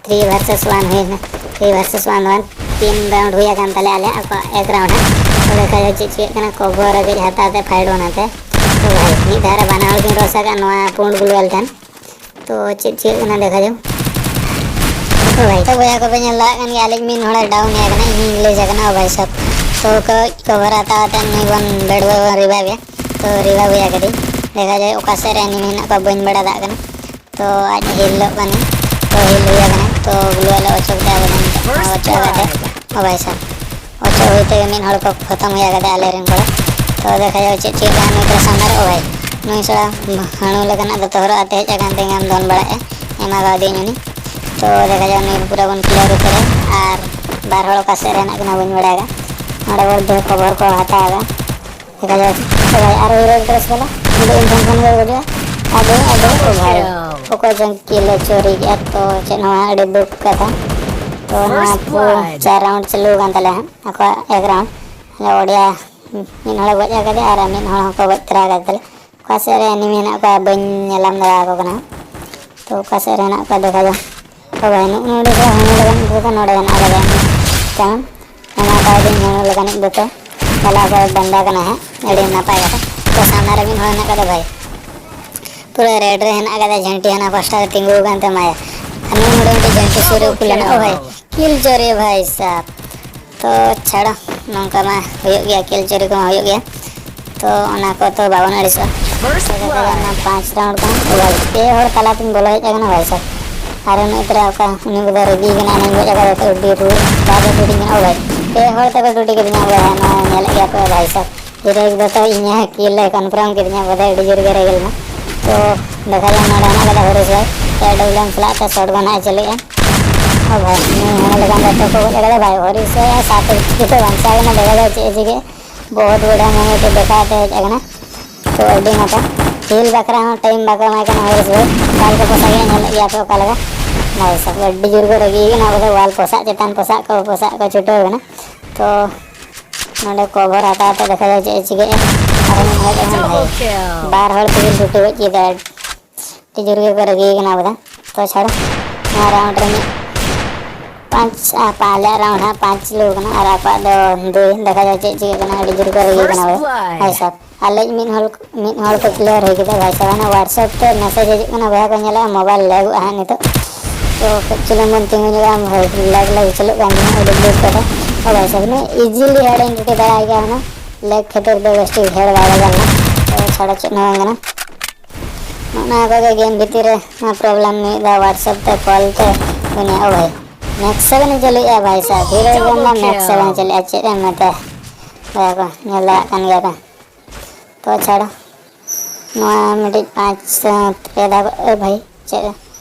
ᱛᱷᱨᱤ ᱵᱷᱟᱨᱥᱮᱥ ᱳᱣᱟᱱ ᱦᱩᱭᱱᱟ, ᱛᱷᱨᱤ ᱵᱷᱟᱨᱥᱮᱥ ᱳᱣᱟᱱ ᱫᱚ ᱵᱟᱝ, ᱛᱤᱱ ᱨᱟᱣᱩᱱᱰ ᱦᱩᱭ ᱟᱠᱟᱱ ᱛᱟᱞᱮᱭᱟ ᱟᱞᱮᱭᱟᱜ, ᱟᱠᱚᱣᱟᱜ ᱮᱠ ᱨᱟᱣᱩᱱᱰ ᱦᱟᱸᱜ᱾ ᱛᱚ ᱫᱮᱠᱷᱟ ᱡᱟᱠ ᱪᱮᱫ ᱪᱤᱠᱟᱹᱜ ᱠᱟᱱᱟ, ᱠᱚᱵᱷᱚᱨ ᱨᱮ ᱠᱟᱹᱡ ᱦᱟᱛᱟᱣ ᱛᱮ ᱯᱷᱟᱭᱤᱴ ᱵᱚᱱ ᱦᱟᱛᱮ᱾ ᱛᱚ ᱵᱷᱟᱭ, ᱢᱤᱫ ᱫᱷᱟᱣ ᱨᱮ ᱵᱟᱱᱟ ᱦᱚᱲ ᱠᱤᱱ ᱨᱚᱥ ᱟᱠᱟᱫ ᱱᱚᱣᱟ ᱯᱩᱸᱰ ᱜᱞᱳᱣᱟᱞ ᱴᱷᱮᱱ᱾ ᱛᱚ ᱪᱮᱫ ᱪᱤᱠᱟᱹᱜ ᱠᱟᱱᱟ ᱫᱮᱠᱷᱟ ᱡᱟᱠ᱾ ᱛᱚ ᱵᱷᱟᱭ, ᱛᱚ ᱵᱚᱭᱦᱟ ᱠᱚᱯᱮ ᱧᱮᱞ ᱫᱟᱲᱮᱭᱟᱜ ᱠᱟᱱ ᱜᱮᱭᱟ, ᱟᱹᱞᱤᱧ ᱢᱤᱫ ᱦᱚᱲᱮ ᱰᱟᱣᱩᱱ ᱮ ᱠᱟᱱᱟ, ᱤᱧ ᱜᱞᱤᱪ ᱟᱠᱟᱱᱟ᱾ ᱳ ᱵᱷᱟᱭ ᱥᱟᱵ, ᱛᱚ ᱠᱟᱹᱡ ᱠᱚᱵᱷᱚᱨ ᱦᱟᱛᱟᱣ ᱠᱟᱛᱮ ᱱᱩᱭ ᱵᱚᱱ ᱵᱮᱰ ᱵᱚᱭ ᱵᱚᱱ ᱨᱤᱵᱷᱟᱭᱤᱵᱷ ᱮᱭᱟ᱾ ᱛᱚ ᱨᱤᱵᱷᱟᱭᱤᱵᱷ ᱦᱩᱭ ᱟᱠᱟᱫᱮ, ᱫᱮᱠᱷᱟ ᱡᱟᱭ ᱚᱠᱟ ᱥᱮᱫ ᱨᱮ ᱮᱱᱤᱢᱤ ᱦᱮᱱᱟᱜ ᱠᱚᱣᱟ, ᱵᱟᱹᱧ ᱵᱟᱲᱟᱭ ᱫᱟᱲᱮᱭᱟᱜ ᱠᱟᱱᱟ᱾ ᱛᱚ ᱟᱡ ᱦᱤᱞ ᱞᱚᱜ ᱠᱟᱱᱟ, ᱛᱚ ᱦᱤᱞ ᱦᱩᱭ ᱟᱠᱟᱱᱟ᱾ ᱛᱚ ᱜᱞᱳᱣᱟᱞ ᱚᱪᱚᱜ ᱛᱮ ᱟᱵᱚ ᱵᱚᱱ ᱚᱪᱚᱜ ᱠᱟᱛᱮ, ᱳ ᱵᱷᱟᱭ ᱥᱟᱵ, ᱚᱪᱚᱜ ᱦᱩᱭ ᱛᱮᱜᱮ ᱢᱤᱫ ᱦᱚᱲ ᱠᱚ ᱠᱷᱚᱛᱚᱢ ᱦᱩᱭ ᱟᱠᱟᱫᱟ ᱟᱞᱮ ᱨᱮᱱ ᱠᱚᱲᱟ᱾ ᱛᱚ ᱫᱮᱠᱷᱟ ᱡᱟᱭ ᱪᱮᱫ ᱪᱤᱠᱟᱹᱜ ᱠᱟᱱᱟ ᱱᱩᱭ ᱠᱚᱲᱟ ᱥᱟᱢᱱᱟ ᱨᱮ᱾ ᱳ ᱵᱷᱟᱭ, ᱱᱩᱭ ᱥᱚᱲᱟ ᱦᱟᱹᱬᱩ ᱞᱮᱠᱟᱱᱟᱜ ᱫᱚᱛᱚ ᱦᱚᱨᱚᱜ ᱟᱛᱮ ᱦᱮᱡ ᱟᱠᱟᱱ ᱛᱮᱜᱮ ᱟᱢ ᱫᱚᱱ ᱵᱟᱲᱟᱭᱮᱫᱼᱟ, ᱮᱢᱟ ᱠᱟᱣᱫᱤᱧ ᱩᱱᱤ᱾ ᱛᱚ ᱫᱮᱠᱷᱟ ᱡᱟᱭ ᱱᱩᱭ ᱯᱩᱨᱟᱹ ᱵᱚᱱ ᱠᱞᱤᱭᱟᱨ ᱩᱛᱟᱹᱨᱟ᱾ ᱟᱨ ᱵᱟᱨ ᱦᱚᱲ ᱚᱠᱟ ᱥᱮᱫ ᱨᱮ ᱦᱮᱱᱟᱜ ᱠᱤᱱᱟ ᱵᱟᱹᱧ ᱵᱟᱲᱟᱭᱟ᱾ ᱱᱚᱰᱮ ᱵᱚᱞ ᱫᱮ ᱠᱷᱚᱵᱚᱨ ᱠᱚ ᱦᱟᱛᱟᱣ ᱮᱫᱟ᱾ ᱫᱮᱠᱷᱟ ᱡᱟᱠ, ᱛᱚ ᱵᱷᱟᱭ, ᱟᱨᱚ ᱦᱤᱨᱳ ᱮᱠᱴᱨᱮᱥ ᱵᱟᱞᱟ ᱩᱱᱤ ᱫᱚ ᱤᱧ ᱴᱷᱮᱱ ᱠᱷᱚᱱ ᱜᱮ ᱜᱚᱡᱚᱜᱼᱟ᱾ ᱟᱫᱚ ᱟᱫᱚ ᱚ ᱵᱷᱟᱭ, ᱚᱠᱚᱭ ᱪᱚᱝ ᱠᱤᱞ ᱮ ᱪᱳᱨᱤ ᱠᱮᱫᱼᱟ, ᱛᱚ ᱪᱮᱫ ᱦᱚᱸ ᱵᱟᱝ, ᱟᱹᱰᱤ ᱫᱩᱠ ᱠᱟᱛᱷᱟ᱾ ᱛᱚ ᱱᱚᱣᱟ ᱯᱩᱨᱟᱹ ᱪᱟᱨ ᱨᱟᱣᱩᱱᱰ ᱪᱟᱹᱞᱩ ᱟᱠᱟᱱ ᱛᱟᱞᱮᱭᱟ ᱦᱟᱸᱜ, ᱟᱠᱚᱣᱟᱜ ᱮᱠ ᱨᱟᱣᱩᱱᱰ᱾ ᱚᱸᱰᱮ ᱚᱲᱤᱭᱟ ᱢᱤᱫ ᱦᱚᱲᱮ ᱜᱚᱡ ᱟᱠᱟᱫᱮᱭᱟ ᱟᱨ ᱢᱤᱫ ᱦᱚᱲ ᱦᱚᱸᱠᱚ ᱜᱚᱡ ᱛᱚᱨᱟ ᱟᱠᱟᱫᱮ ᱛᱟᱞᱮ᱾ ᱚᱠᱟ ᱥᱮᱫ ᱨᱮ ᱮᱱᱤᱢᱤ ᱦᱮᱱᱟᱜ ᱠᱚᱣᱟ ᱵᱟᱹᱧ ᱧᱮᱞᱟᱢ ᱫᱟᱲᱮ ᱟᱠᱚ ᱠᱟᱱᱟ᱾ ᱛᱚ ᱚᱠᱟ ᱥᱮᱫ ᱨᱮ ᱦᱮᱱᱟᱜ ᱠᱚᱣᱟ ᱫᱮᱠᱷᱟ ᱡᱟᱠ᱾ ᱛᱚ ᱵᱷᱟᱭ, ᱱᱚᱜᱼᱚ ᱱᱚᱰᱮ ᱥᱮ ᱦᱟᱹᱬᱩ ᱞᱮᱠᱟᱱᱤᱡ ᱫᱚ ᱱᱚᱰᱮ ᱦᱮᱱᱟᱜ ᱟᱠᱟᱫᱮᱭᱟ ᱢᱤᱫᱴᱟᱝ᱾ ᱮᱢᱟ ᱠᱟᱣᱫᱤᱧ ᱦᱟᱹᱬᱩ ᱞᱮᱠᱟᱱᱤᱡ ᱫᱚ᱾ ᱛᱚ ᱪᱟᱞᱟᱣ ᱠᱚ ᱵᱟᱱᱫᱟ ᱠᱟᱱᱟ ᱦᱟᱸᱜ, ᱟᱹᱰᱤ ᱱᱟᱯᱟᱭ ᱠᱟᱛᱷᱟ᱾ ᱛᱚ ᱥᱟᱢᱱᱟ ᱨᱮ ᱢᱤᱫ ᱦᱚᱲ ᱦᱮᱱᱟᱜ ᱟᱠᱟᱫᱮ ᱵᱷᱟᱭ, ᱯᱩᱨᱟᱹ ᱨᱮᱰ ᱨᱮ ᱦᱮᱱᱟᱜ ᱟᱠᱟᱫᱮ, ᱡᱷᱟᱹᱱᱴᱤ ᱦᱟᱱᱟ ᱯᱟᱥᱴᱟ ᱨᱮ ᱛᱤᱸᱜᱩ ᱟᱠᱟᱱ ᱛᱟᱢᱟᱭᱟ᱾ ᱟᱨ ᱱᱩᱭ ᱱᱚᱰᱮ ᱢᱤᱫᱴᱤᱡ ᱡᱷᱟᱹᱱᱴᱤ ᱥᱩᱨ ᱨᱮ ᱩᱠᱩ ᱞᱮᱱᱟ᱾ ᱳ ᱵᱷᱟᱭ, ᱠᱤᱞ ᱪᱳᱨᱤ ᱵᱷᱟᱭ ᱥᱟᱵ᱾ ᱛᱚ ᱪᱷᱟᱲᱚ, ᱱᱚᱝᱠᱟ ᱢᱟ ᱦᱩᱭᱩᱜ ᱜᱮᱭᱟ, ᱠᱤᱞ ᱪᱳᱨᱤ ᱠᱚᱢᱟ ᱦᱩᱭᱩᱜ ᱜᱮᱭᱟ᱾ ᱛᱚ ᱚᱱᱟ ᱠᱚ ᱛᱚ ᱵᱟᱵᱚᱱ ᱟᱹᱲᱤᱥᱚᱜᱼᱟ᱾ ᱯᱟᱸᱪ ᱨᱟᱣᱩᱱᱰ ᱠᱟᱱᱟ᱾ ᱳ ᱵᱷᱟᱭ, ᱯᱮ ᱦᱚᱲ ᱛᱟᱞᱟᱛᱤᱧ ᱵᱚᱞᱚ ᱦᱮᱡ ᱟᱠᱟᱱᱟ ᱵᱷᱟᱭ ᱥᱟᱵ᱾ ᱟᱨ ᱩᱱᱤ ᱛᱚᱨᱟ ᱚᱠᱟ, ᱩᱱᱤ ᱵᱚᱫᱚᱞ ᱨᱟᱹᱜᱤ ᱠᱟᱱᱟ, ᱮᱱᱟᱧ ᱜᱚᱡ ᱟᱠᱟᱫᱮ ᱛᱚ ᱟᱹᱰᱤ ᱨᱩᱣᱟᱹ ᱵᱟᱫᱮ ᱴᱩᱴᱤ ᱠᱟᱱᱟ᱾ ᱳ ᱵᱷᱟᱭ, ᱯᱮ ᱦᱚᱲ ᱛᱮᱠᱚ ᱴᱩᱴᱤ ᱠᱤᱫᱤᱧᱟ᱾ ᱳ ᱵᱷᱟᱭ, ᱱᱚᱣᱟ ᱧᱮᱞᱮᱫ ᱜᱮᱭᱟ ᱯᱮ ᱵᱷᱟᱭ ᱥᱟᱵ᱾ ᱦᱤᱨᱳ ᱮᱠ ᱫᱚ ᱛᱚ ᱤᱧᱮ ᱠᱤᱞ ᱞᱮ ᱠᱚᱱᱯᱷᱟᱨᱢ ᱠᱤᱫᱤᱧᱟ, ᱵᱚᱫᱮ ᱟᱹᱰᱤ ᱡᱳᱨ ᱜᱮ ᱨᱟᱹᱜᱤ ᱞᱮᱱᱟ᱾ ᱛᱚ ᱫᱮᱠᱷᱟ ᱡᱟᱠ ᱱᱚᱰᱮ ᱦᱮᱱᱟᱜ ᱠᱟᱫᱟ ᱦᱚᱨᱤᱥ ᱵᱷᱟᱭ, ᱮ ᱰᱚᱵᱞᱤᱭᱩ ᱮᱢ ᱥᱟᱞᱟᱜ ᱛᱮ ᱥᱚᱴ ᱜᱟᱱ ᱦᱟᱸᱜ ᱮ ᱪᱟᱹᱞᱩᱭᱮᱫᱼᱟ᱾ ᱳ ᱵᱷᱟᱭ, ᱱᱩᱭ ᱦᱚᱲ ᱞᱮᱠᱟᱱ ᱫᱚ ᱛᱚ ᱠᱚ ᱜᱚᱡ ᱟᱠᱟᱫᱟ ᱵᱷᱟᱭ, ᱦᱚᱨᱤᱥ ᱵᱷᱟᱭ ᱟᱨ ᱥᱟᱛ ᱴᱤᱠᱤ ᱛᱮ ᱵᱟᱧᱪᱟᱣ ᱮᱱᱟ, ᱫᱮᱠᱷᱟ ᱡᱟᱠ ᱪᱮᱫ ᱮ ᱪᱤᱠᱟᱹᱭᱟ᱾ ᱵᱚᱦᱩᱛ ᱵᱚᱲᱤᱭᱟ ᱢᱩᱢᱮᱱᱴ ᱫᱮᱠᱷᱟ ᱠᱟᱛᱮ ᱦᱮᱡ ᱟᱠᱟᱱᱟ᱾ ᱛᱚ ᱟᱹᱰᱤ ᱱᱟᱯᱟᱭ, ᱦᱤᱞ ᱵᱟᱠᱷᱨᱟ ᱦᱚᱸ ᱴᱟᱭᱤᱢ ᱵᱟᱠᱚ ᱮᱢᱟᱭ ᱠᱟᱱᱟ ᱦᱚᱨᱤᱥ ᱵᱷᱟᱭ᱾ ᱚᱠᱟ ᱞᱮᱠᱟ ᱯᱚᱥᱟᱜ ᱜᱮ ᱧᱮᱞᱮᱫ ᱜᱮᱭᱟ ᱯᱮ ᱚᱠᱟ ᱞᱮᱠᱟ᱾ ᱵᱷᱟᱭ ᱥᱟᱵ ᱟᱹᱰᱤ ᱡᱳᱨ ᱠᱚ ᱨᱟᱹᱜᱤ ᱠᱟᱱᱟ, ᱟᱵᱚ ᱫᱚ ᱣᱟᱞ ᱯᱚᱥᱟᱜ ᱪᱮᱛᱟᱱ ᱯᱚᱥᱟᱜ ᱠᱚ ᱯᱚᱥᱟᱜ ᱠᱚ ᱪᱷᱩᱴᱟᱹᱣ ᱠᱟᱱᱟ᱾ ᱛᱚ ᱱᱚᱰᱮ ᱠᱚᱵᱷᱚᱨ ᱦᱟᱛᱟᱣ ᱛᱮ ᱫᱮᱠᱷᱟ ᱡᱟᱠ ᱪᱮᱫ ᱮ ᱪᱤᱠᱟᱹᱭᱮᱫᱼᱟ᱾ ᱟᱨ ᱢᱤᱫ ᱦᱚᱲ ᱫᱚ ᱵᱷᱟᱭ, ᱵᱟᱨ ᱦᱚᱲ ᱛᱮᱜᱮ ᱞᱩᱴᱤ ᱜᱚᱡ ᱠᱮᱫᱟ᱾ ᱟᱹᱰᱤ ᱡᱳᱨ ᱜᱮᱠᱚ ᱨᱟᱹᱜᱤ ᱠᱟᱱᱟ ᱵᱚᱞᱮ᱾ ᱛᱚ ᱪᱷᱟᱲ, ᱱᱚᱣᱟ ᱨᱟᱣᱩᱱᱰ ᱨᱮ ᱢᱤᱫ ᱯᱟᱸᱪ, ᱟᱨ ᱯᱟ-, ᱟᱞᱮᱭᱟᱜ ᱨᱟᱣᱩᱱᱰ ᱦᱟᱸᱜ ᱯᱟᱸᱪ ᱪᱟᱹᱞᱩ ᱠᱟᱱᱟ ᱟᱨ ᱟᱠᱚᱣᱟᱜ ᱫᱚ ᱫᱩᱭ᱾ ᱫᱮᱠᱷᱟ ᱡᱟᱠ ᱪᱮᱫ ᱪᱤᱠᱟᱹᱜ ᱠᱟᱱᱟ, ᱟᱹᱰᱤ ᱡᱳᱨ ᱠᱚ ᱨᱟᱹᱜᱤ ᱠᱟᱱᱟ ᱵᱚᱞᱮ᱾ ᱦᱳᱭ ᱥᱟᱵ, ᱟᱞᱮ ᱢᱤᱫ ᱦᱚᱲ, ᱢᱤᱫ ᱦᱚᱲ ᱠᱚ ᱠᱞᱤᱭᱟᱨ ᱦᱩᱭ ᱠᱮᱫᱟ ᱵᱷᱟᱭ ᱥᱟᱵ᱾ ᱦᱟᱱᱟ WhatsApp ᱛᱮ ᱢᱮᱥᱮᱡᱽ ᱦᱤᱡᱩᱜ ᱠᱟᱱᱟ, ᱵᱚᱭᱦᱟ ᱠᱚ ᱧᱮᱞᱮᱜᱼᱟ, ᱢᱳᱵᱟᱭᱤᱞ ᱞᱮᱜᱚᱜᱼᱟ ᱦᱟᱸᱜ ᱱᱤᱛᱚᱜ᱾ ᱛᱚ ᱠᱟᱹᱡ ᱪᱩᱞᱩᱝ ᱵᱚᱱ ᱛᱤᱸᱜᱩ ᱧᱚᱜᱼᱟ, ᱞᱮᱜᱽ ᱞᱮᱜᱽ ᱪᱟᱹᱞᱩᱜ ᱠᱟᱱ ᱛᱤᱧᱟᱹ, ᱟᱹᱰᱤ ᱡᱳᱨ ᱠᱟᱛᱮ᱾ ᱦᱳᱭ ᱵᱷᱟᱭ ᱥᱟᱵ, ᱱᱩᱭ ᱤᱡᱤᱞᱤ ᱦᱮᱰ ᱤᱧ ᱴᱩᱴᱤ ᱫᱟᱲᱮᱭᱟᱭ ᱜᱮᱭᱟ ᱦᱩᱱᱟᱹᱝ, ᱞᱮᱜᱽ ᱠᱷᱟᱹᱛᱤᱨ ᱛᱮ ᱵᱮᱥ ᱴᱷᱤᱠ ᱦᱮᱰ ᱵᱟᱭ ᱞᱟᱜᱟᱣ ᱞᱮᱱᱟ᱾ ᱛᱚ ᱪᱷᱟᱲᱟ, ᱪᱮᱫ ᱦᱚᱸ ᱵᱟᱝ ᱠᱟᱱᱟ᱾ ᱱᱚᱜᱼᱚ ᱱᱚᱣᱟ ᱠᱚᱜᱮ ᱜᱮᱢ ᱵᱷᱤᱛᱤᱨ ᱨᱮ ᱱᱚᱣᱟ ᱯᱨᱚᱵᱞᱮᱢ ᱦᱩᱭᱩᱜ ᱫᱟ, WhatsApp ᱛᱮ ᱠᱚᱞ ᱛᱮ ᱩᱱᱤᱭᱟᱜ᱾ ᱳ ᱵᱷᱟᱭ, ᱢᱮᱠᱥ ᱥᱮᱵᱷᱮᱱ ᱮ ᱪᱟᱹᱞᱩᱭᱮᱫᱼᱟ ᱵᱷᱟᱭ ᱥᱟᱵ, ᱦᱤᱨᱳ ᱜᱮ ᱢᱟ ᱢᱮᱠᱥ ᱥᱮᱵᱷᱮᱱ ᱮ ᱪᱟᱹᱞᱩᱭᱮᱫᱼᱟ, ᱪᱮᱫ ᱮᱢ ᱢᱮᱛᱟᱭᱟ? ᱵᱚᱭᱦᱟ ᱠᱚ ᱧᱮᱞ ᱫᱟᱲᱮᱭᱟᱜ ᱠᱟᱱ ᱜᱮᱭᱟ ᱯᱮ᱾ ᱛᱚ ᱪᱷᱟᱲ, ᱱᱚᱣᱟ ᱢᱤᱫᱴᱤᱡ ᱯᱟᱸᱪ, ᱯᱮ ᱫᱷᱟᱣ, ᱮ ᱵᱷᱟᱭ, ᱪᱮᱫ